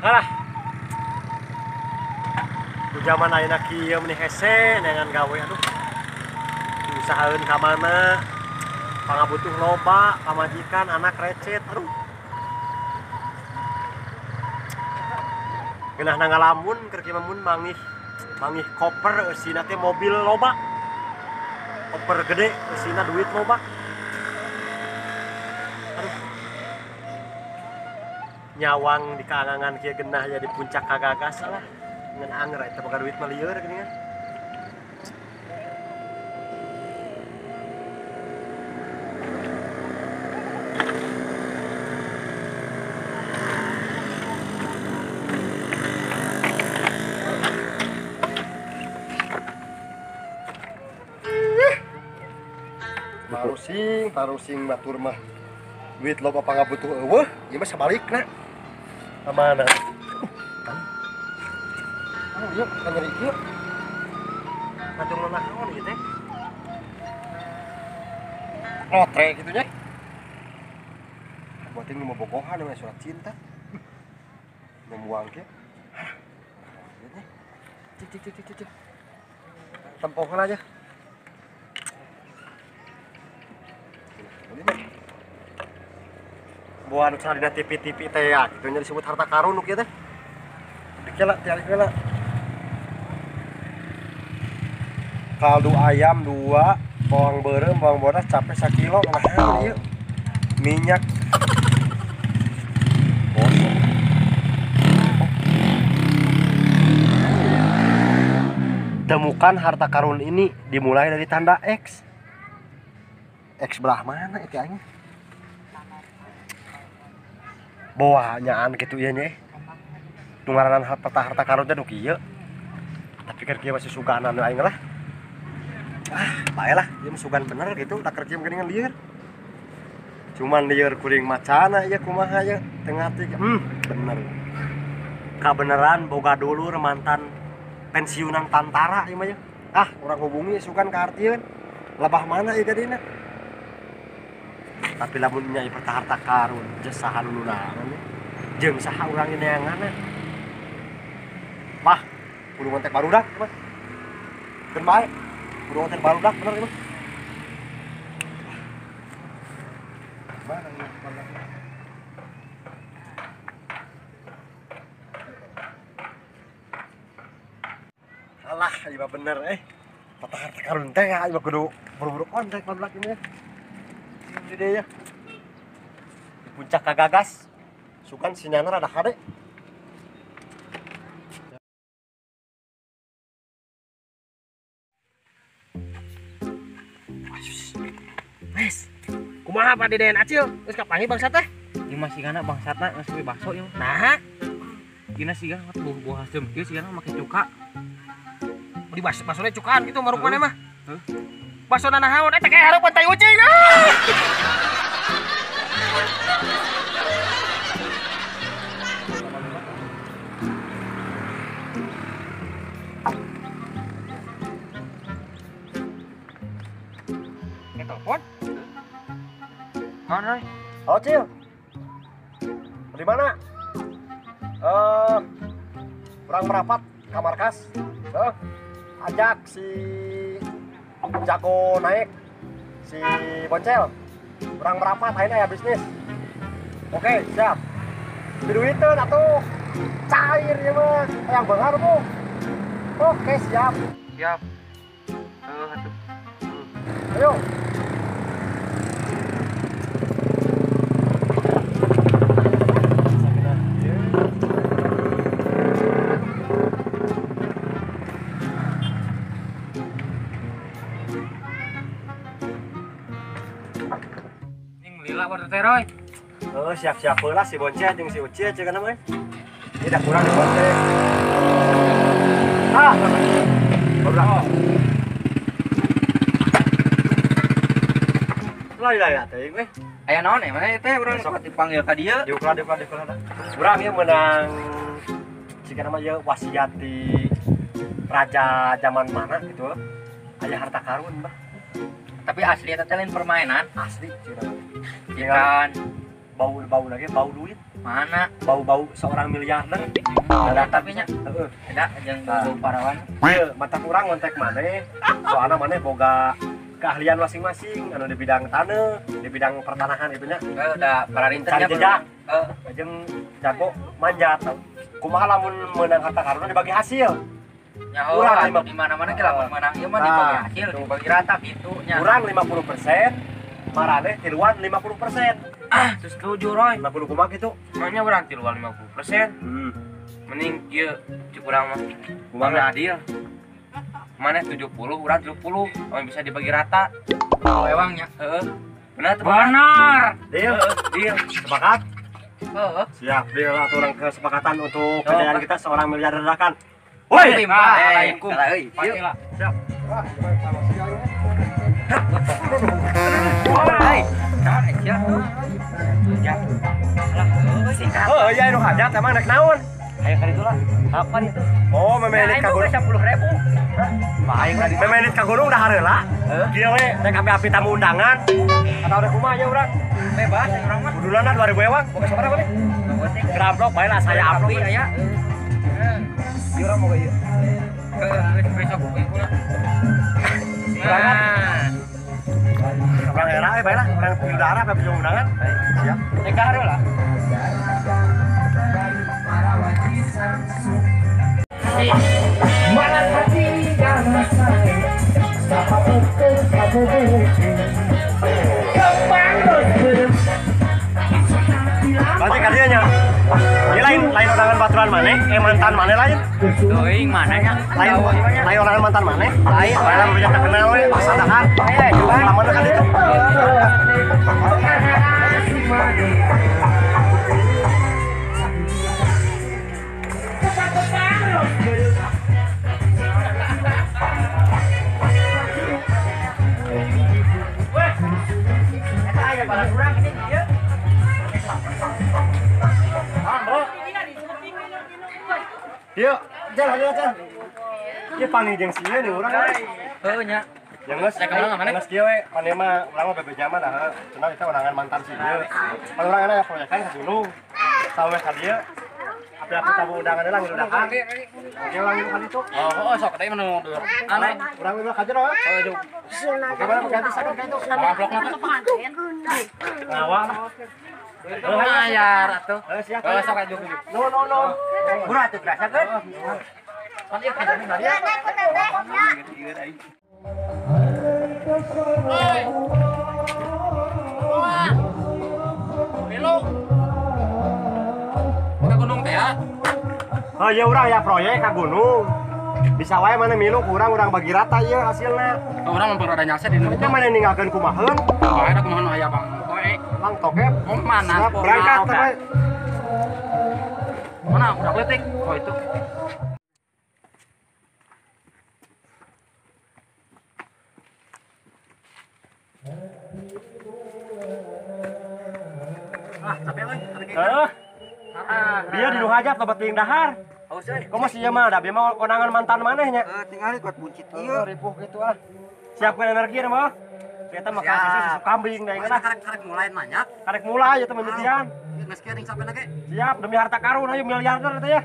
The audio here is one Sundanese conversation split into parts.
Alah. Ku zaman ayeuna kieu meni hese neangan gawe aduh. Diusahaeun ka mana? Pangabutuh loba, pamajikan, anak recet, aduh. Geunahna ngalamun keur kieu mah mun manggih koper eusina teh mobil loba. Koper gede eusina duit loba. Aduh. Nyawang di kaangangan kieu geunah ya di puncak kagagas lah. Ngan anger eta boga duit mah lieur geuningan. Tarusing batur mah duit loba pangabutuh eueuh, ieu mah sabalikna. Ka mana? Aduh, ieu ka nyeri ieu. Ngajung naon ieu teh? Lotre kitu nya. Buat ini mau bogohan namanya surat cinta. Membuang ke. Cik cik cik cik cik. Tempokan aja. Buah nu dina TV-TV teh ya, kitu nya disebut harta karun nu kieu teh. Dikela tialik heula. Kaldu ayam 2, bawang beureum, bawang bodas capek sakilo nah ieu. Minyak. Temukan harta karun ini dimulai dari tanda X. X belah mana itu aing? Boa nyaan gitu ieu nya. Nu ngaranan harta karun teh nu kieu. Tapi keur kieu masih suganan aing lah. Ah, bae lah, ieu mah sugan bener gitu, da keur kieu geuningan lieur. Cuman lieur kuring macana ieu kumaha ieu tengah teh. Bener. Kabeneran boga dulur mantan pensiunan tantara ieu mah ieu. Ah, urang hubungi sugan ka artieun. Lebah mana ieu tadina? Tapi lamun nya ieu harta karun jeung saha nu nulangan jeung saha urang neanganna. Wah, kudu ngontek barudak mah. Keun bae. Kudu ngontek barudak bener ieu mah. Mana ieu barudak? Alah, ieu mah bener Patah harta karun teh ieu mah kudu buru-buru kontak barudak ieu mah. Di ya. Di puncak kagagas. Sugan sinyalna rada hade. Wes. Kumaha Pak Deden Acil? Geus kapanggih bangsa teh? Ieu mah sigana bangsatna geus we bakso ieu. Nah, dina sigana buah asem kieu sigana make cuka. Di basone cukaan gitu marukmane mah. Heuh. Basona naon eta kayak hareupeun tai ucing. Ini telepon. Mana? Halo Cil. Di mana? Kurang merapat ke markas. Ajak si Jago naik, si Boncel. Kurang merapat ayeuna ya bisnis. Oke, siap. Diduiteun atuh. Cair ieu mah, hayang beunghar mu. Oke, siap. Siap. Atuh. Ayo. Roy. Oh, siap-siap lah si Boncel jeung si Ucil ceuk kana mah. Ieu dah kurang di Boncel. Ah, barulah. Lah lah teuing we. Aya naon mana ieu teh urang sok dipanggil ka dieu. Diukur. Urang ieu meunang jika nama ieu wasiat di raja zaman mana gitu. Aya harta karun, bah. Tapi asli eta teh lain permainan. Asli cenah. Ikan bau lagi bau duit. Mana? Bau-bau seorang miliarder. Ada tapi nya. Heeh. Ada jeung bau parawan. Ieu mata kurang ngontek maneh. Soalna maneh boga keahlian masing-masing anu di bidang tanah, di bidang pertanahan gitu nya. Heeh, da pararinternya jejak. Heeh, jeung jago manjat. Kumaha lamun meunang harta karun dibagi hasil. Nya urang di mana-mana ge lamun meunang ieu mah dibagi hasil, dibagi rata kitu nya. Urang 50%, maraneh tiluan 50%. Ah, terus setuju Roy. 50 kumaha kitu? Makanya urang tiluan 50%. Mending ieu cuk urang mah. Kumaha adil. Mana 70, urang 30, amun bisa dibagi rata. Oh, ewangnya. Heeh. Benar tuh. Benar. Deal, deal. Sepakat? Heeh. Siap, deal lah urang kesepakatan untuk kejayaan kita seorang miliarder dadakan. Woi, assalamualaikum. Siap. Wah, Hai. Oh iya nu hajat emang rek naon? Ayo ka ditu lah. Apa itu? Oh, memenit ka gunung 10.000. Hah? Aing ka ditu. Memenit ka gunung dah hareula. Kieu we rek api-api tamu undangan. Atau rek kumaha nya urang? Bebas urang mah. Kudunana 2000 ewang, boga sabaraha maneh? Geramplok bae lah saya api aya. Ieu urang boga ieu. Heeh, besok boga. Berangkat. Orang era bae lah, orang udara apa pinjam undangan. Siap. Rek dahar lah. Berarti kalian nya. Ini lain undangan baturan maneh, mantan maneh lain. Teuing mananya? Lain undangan mantan maneh. Lain. Lain punya terkenal we, masa dahar. Lamun kan itu. Ieu, jalan jalan. Ieu panggil jeung sieun nih urang. Heuh nya. Yang geus geus kieu we, paneh mah urang mah bebe zaman dah. Cenah kita undangan mantan sieun. Pan urang enak proyekan ka gunung. Sawe ka dieu. Api-api tamu undangan lah ngilu dahar. Oke urang ngilu ka ditu. Oh, sok teh mah nu aneh. Urang ngilu ka jero. Heuh, oke mana ganti sakan ka itu. Amplokna ngawa lah. Bayar atuh. Siap. Sok aja. No no no. Murah tuh kerasa kan? Oi. Melo. Ka gunung teh ya? Oh iya urang ya proyek ka gunung. Bisa wae mana milu kurang urang bagi rata ieu hasilna. Urang memperoleh nyase di nu. Mana ninggalkeun kumaheun? Bae da kumaha aya Bang. Bang tokep. Mana? Berangkat teh. Mana udah letik? Oh itu. Ah, capek euy. Heeh. Dia di nu hajat loba teuing dahar. Haus euy. Kok masih ieu mah da bieu mah konangan mantan maneh nya. Heeh, tingali kuat buncit ieu. Ripuh kitu ah. Siapkeun energi mah. Kita makan susu kambing da lah. Karek mulai banyak. Karek mulai ya teman mimitian. Geus kieu ning sampena ge. Siap demi harta karun ayo miliarder teh ya.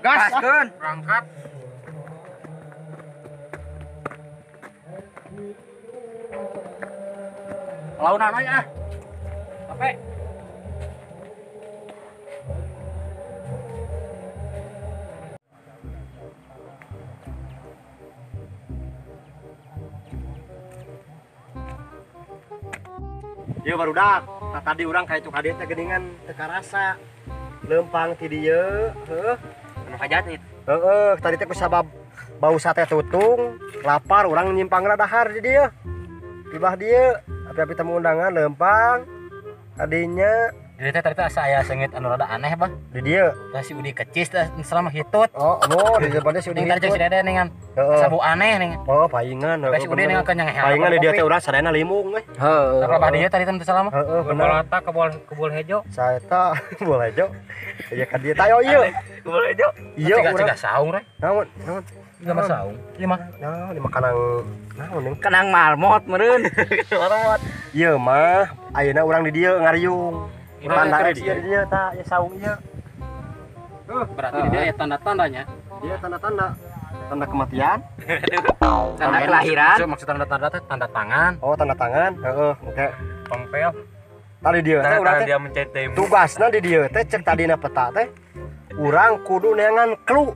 Gas. Gaskeun. Berangkat. Launan aja ah. Capek. Ieu barudak, tadi urang ka itu ka dieu teh geuningan teu karasa. Leumpang ti dieu, heuh. Anu hajat itu. Heeh, tadi teh kusabab bau sate tutung, lapar urang nyimpangna dahar di dieu. Tibah dieu, api-api tamu undangan leumpang. Tadinya Jadi teh tadi teh asa aya seungit anu rada aneh bah. Di dieu. Tah si Udi kecis teh selama hitut. Oh, oh di depannya si Udi. Ning tadi si Dede ningan. Asa bau aneh ning. Oh, paingan. Tah si Udi ningan kenyang heula. Paingan di dieu teh urang sadayana limung euy. Heeh. Tah bah dieu tadi teh selama. Heeh, bener. Kebol kebol kebol hejo. Saeta kebol hejo. Ya ka dieu tayo ieu. Kebol hejo. Iya, urang cegah saung re. Naon? Naon? Enggak mah saung. Ieu mah. Naon di makanang naon ning? Kenang marmot meureun. Marmot. Ieu mah ayeuna urang di dieu ngariung. Tanda ieu dinya tah ieu saung ieu. Berarti dia aya tanda-tandanya. Iya tanda-tanda. Tanda kematian, tanda kelahiran. Maksud tanda-tanda teh tanda tangan. Oh, tanda tangan. Heeh, oke. Tompel. Tadi dia teh urang teh dia mencintaimu. Tugasna di dieu teh cek tadina peta teh. Urang kudu neangan klu.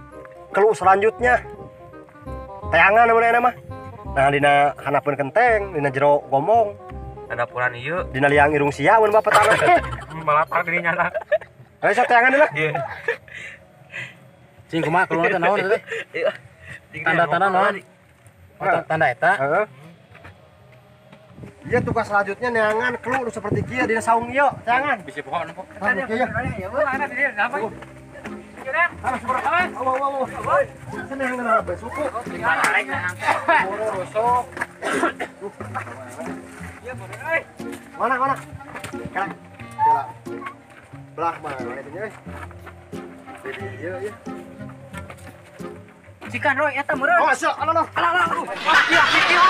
Klu selanjutnya. Teangan mun mah. Nah dina hanapeun kenteng, dina jero gomong. Handapuran ieu. Dina liang irung sia mun mah petana. Malatar dirinya lah. Ayo sok teangan deui lah. Iya. Cing kumaha keluar teh naon teh? Tanda-tanda naon? Oh, tanda eta. Heeh. Iya tugas selanjutnya neangan klu nu seperti kieu dina saung ieu, teangan. Bisi poho nempo. Tah kieu. Apa? Mana mana? Kala. Kala. Belah mana itu nya? Iya iya. Cikan Roy eta meureun. Oh, sok, alah alah. Alah alah. Wah, kieu kieu.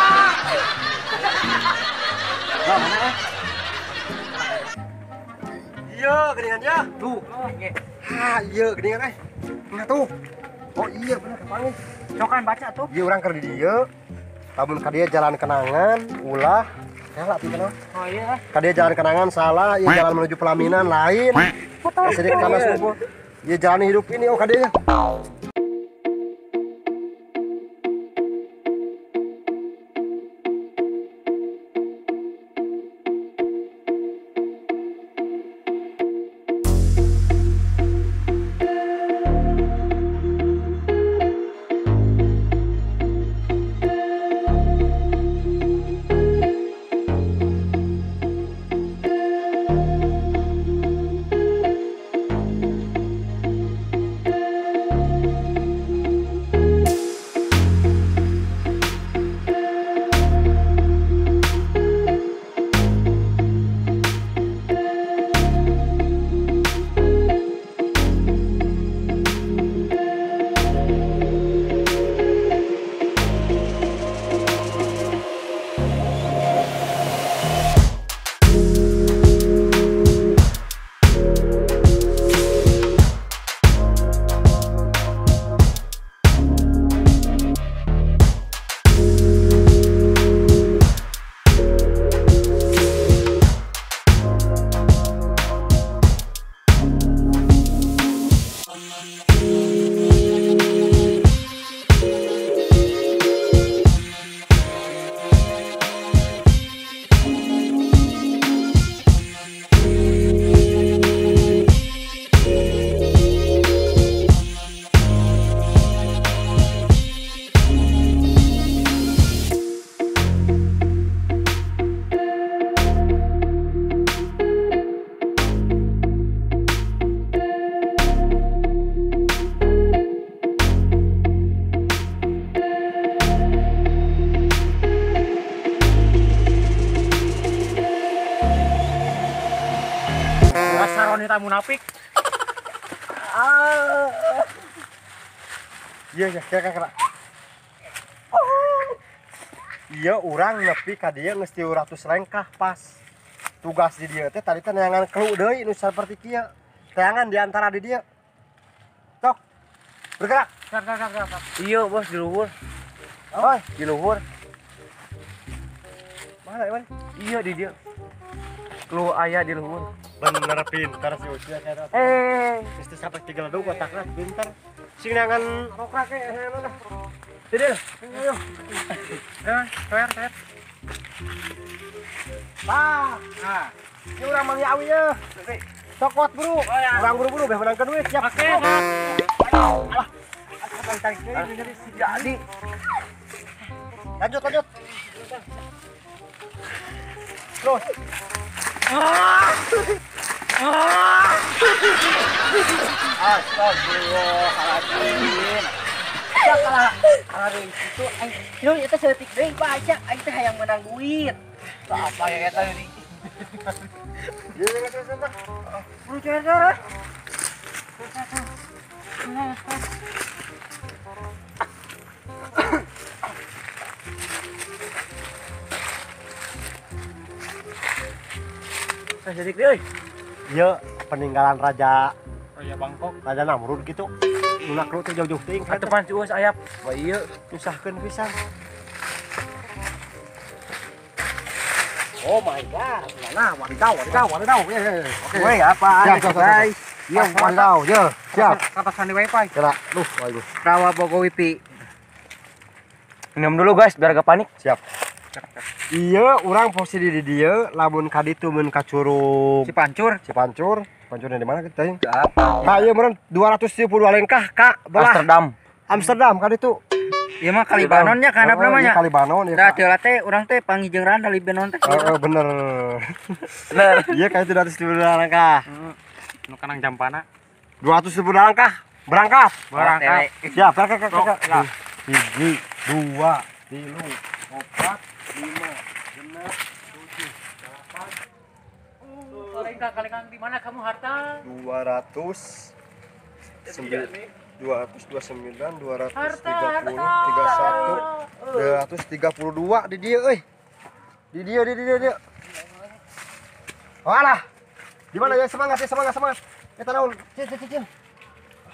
Lah mana? Iya, geuningan ya. Tuh. Ah, iya geuningan eh. Nah tuh. Oh iya bener kepanggih. Cokan baca tuh. Iya urang keur di dieu. Lamun ka dieu jalan kenangan, ulah salah tuh kenal. Oh iya. Ka dieu jalan kenangan salah, ieu jalan menuju pelaminan lain. Sedikit kana subuh. Ieu jalan hidup ini oh ka dieu. Wanita munafik. Iya ya, kira-kira. Iya, urang nepi ka dieu geus 300 lengkah pas. Tugas di dieu teh tadi teh neangan kelu deui nu saperti kieu. Teangan di antara di dieu. Tok. Bergerak. Gerak. Iya, bos di luhur. Oh, di luhur. Mana, Iwan? Iya di dieu. Kelu aya di luhur. Bener pintar si usia kayak mesti sampai tiga leduk otaknya pintar. Sing neangan rokrak ke dah. Tidak, ayo. Ter, ter. Tah. Nah, ini urang Mang Yawi ya. Cokot buru. Urang buru-buru beh menangkeun duit siap. Oke. Alah. Tarik jadi. Lanjut, lanjut. Terus. Astagfirullahaladzim. Ya kalah kalah itu aing lu eta saeutik deui Pak Aisyah aing teh hayang menang duit. Apa ya eta ini? Buru cara-cara. Saeutik deui. Ieu peninggalan Raja Bangkok. Raja Namrud gitu. Nu naklu teh jauh-jauh teuing. Katepan cuus ayap. Wah ieu nyusahkeun pisan. Oh my god. Nah, wadidaw, wadidaw, wadidaw. Oke. Woi, apa? Guys. Iya, wadidaw, ya. Siap. Kata sandi wifi. Kira, duh, waduh. Rawa Bogo Wifi. Minum dulu guys biar gak panik. Siap. Iya, urang posisi di dieu lamun ka ditu mun ka Curug Cipancur. Cipancur. Cipancurnya di mana kita teuing? Ka ieu meureun 272 lengkah ka belah Amsterdam. Amsterdam ka ditu. Ieu mah Kalibanon nya kana namanya. Kalibanon ya. Tah teu teh urang teh panggih jeung randa Libanon teh. Heeh, bener. Bener. Iya ka 272 langkah. Nu kanang jampana. 272 langkah. Berangkat. Berangkat. Siap, berangkat, berangkat. 1, 2, 3, 4, 5, 6, 7, 8. Kalengkang di mana kamu harta? 200 229, 230, 31, 232 di dia euy. Di dia, di dia, di dia. Walah. Di mana ya semangat ya, semangat, semangat. Kita naon? Cil, cil, cil.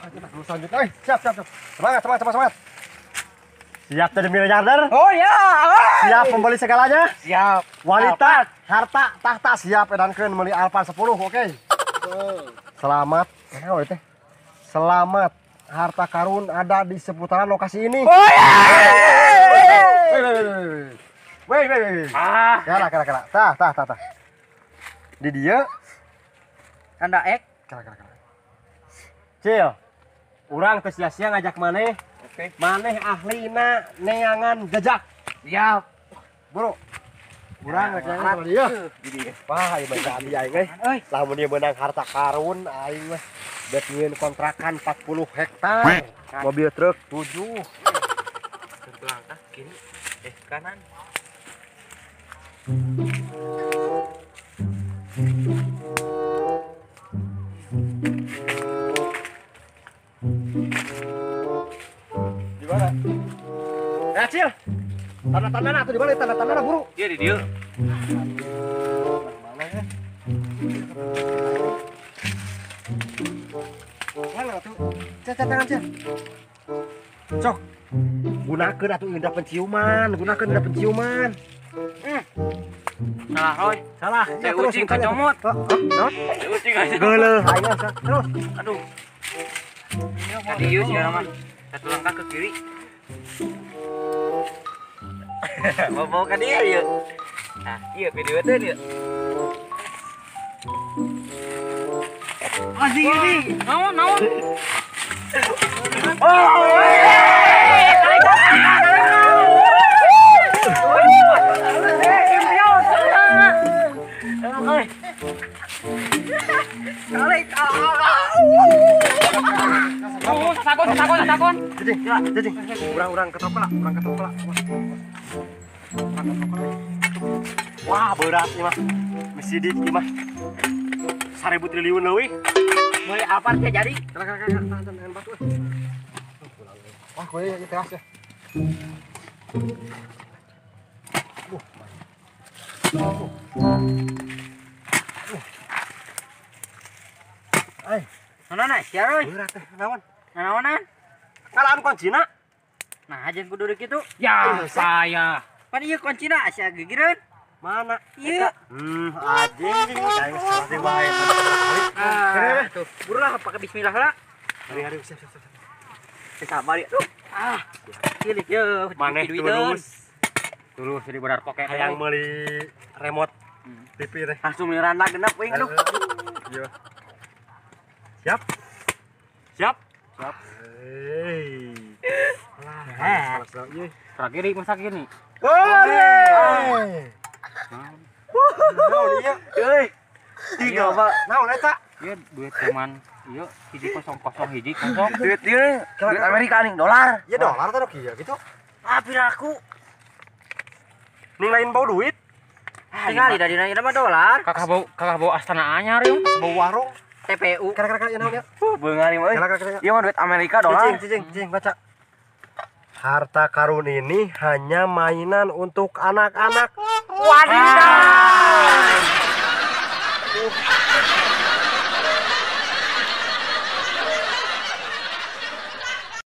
Ah, kita terus lanjut. Euy, siap, siap, siap. Semangat, semangat, semangat, semangat. Siap jadi miliarder? Oh ya. Siap membeli segalanya? Siap. Wanita, harta, tahta siap edankeun meuli Alphard 10, oke. Okay. Selamat. Eh, selamat. Harta karun ada di seputaran lokasi ini. Oh ya. Wei, wei, wei. Ah. Kira, kira, kira. Tah, tah, tah, tah. Di dia tanda ek. Kira, kira, kira. Cil. Urang teu sia-sia ngajak maneh. Oke. Maneh ahlina neangan jejak. Siap. Bro. Urang rek neangan dia. Wah, ieu mah jadi aing euy. Lamun ieu meunang harta karun aing mah bet nyieun kontrakan 40 hektar. Mobil truk 7. Satu langkah kiri, kanan. Di mana? Eh, Cil. Tanda-tanda atau di mana tanda-tanda buru? Iya di dieu. Mana ya? Mana tuh? Cek tangan Cil. Cok. Gunakeun atuh indra penciuman, gunakeun indra penciuman. Salah, Roy. Salah. Ya, terus ucing kacomot. Heeh. Ucing aja. Geuleuh aing terus. Aduh. Tadi ieu sih mah. Satu langkah ke kiri. Mau bawa ke dia ya. Nah, iya video teh dia. Anjing ini. Naon, naon. Oh. Sakon, sakon, sakon. Jijing, jijing. Urang-urang ketopel lah, urang ketopel lah. Wah, berat nih mah. Mesti di mah. 1000 triliun leuwih. Meuli Alphard teh jadi. Kira kira kira tahan tahan batu. Wah, kowe ya teras ya. Ai, mana sia Roy? Berat teh, naon? Naonan? Ngalaan kuncina? Nah, aja kudu kitu. Ya, saya. Pan ieu kuncina sia gigireun. Mana? Ieu. Anjing, aing salah teh bae. Ah, tuh. Buru lah pakai bismillah lah. Hari-hari siap siap siap. Sabar ya. Ah. Cilik ye, maneh tulus. Tulus jadi benar poket. Hayang meuli remote TV teh. Langsung meuli randa genep euy aduh. Iya. Siap. Siap. Siap. Hei. Lah, salah ieu. Kiri masak gini. Ore. Naon ieu? Euy. Tiga, Pak. Naon eta? Ieu duit cuman ieu 1 0 0 1 0. Duit ieu duit Amerika nih, dolar. Ya dolar teh kieu gitu. Ah, piraku. Ning lain bau duit. Tinggal di dina mah dolar. Kakak bau astana anyar ieu. Bau warung. TPU. Kira-kira ieu naon ya? Beungar ieu euy. Kira-kira. Ieu mah duit Amerika dolar. Cicing, cicing, baca. Harta karun ini hanya mainan untuk anak-anak. Waduh.